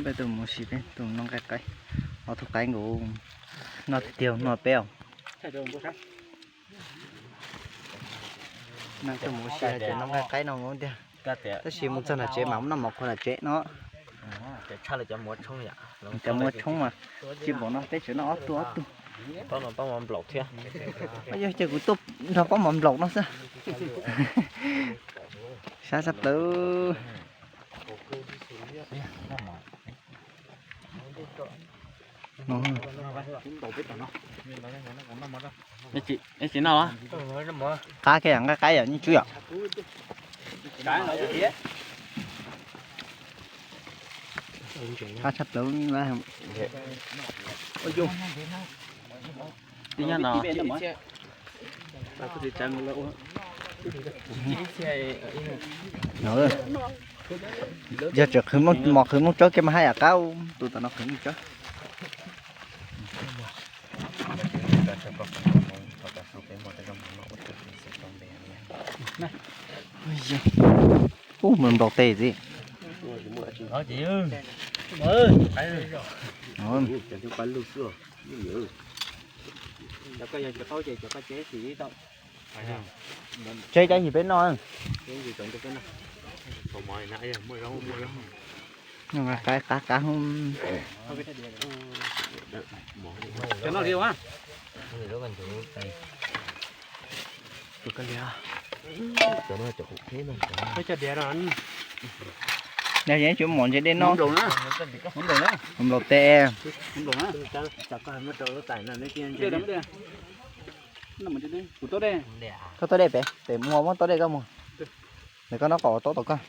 Peb tuaj mus ua si, peb tuaj noj nqaij qaib, ob tug qaib nkaus, noj tiag tiag noj peb os. Noj tuaj mus ua si ces noj nqaij qaib no nkaus tiag. Tab sis mus txog nram tsev mas noj mov qhuav nram tsev no. Cov muav tshoob mas tsis npaum no, peb tseem noj ob tug ob tug. Yog ces kuv tuaj nrog pob mov nplaum no xwb. Sab sab plaws. Qab kiag yom, nqaij qaib yom, nyob tswb yom. Qab tshaj plaws. Yog tseem qhwv mos qhwv Moob Tsaub kiag mas haj yam qab, tus tom no qhwv Moob Tsaub. Ub, mas nplaum tes xwb. Tseb cov yim peb noj. Qab qab. Yog tsis muaj ntses dej noj. Nplaum tes. Koj tuaj dej pem, pem muag muab tuaj dej koj muag. Nws koj noj qab tom koj.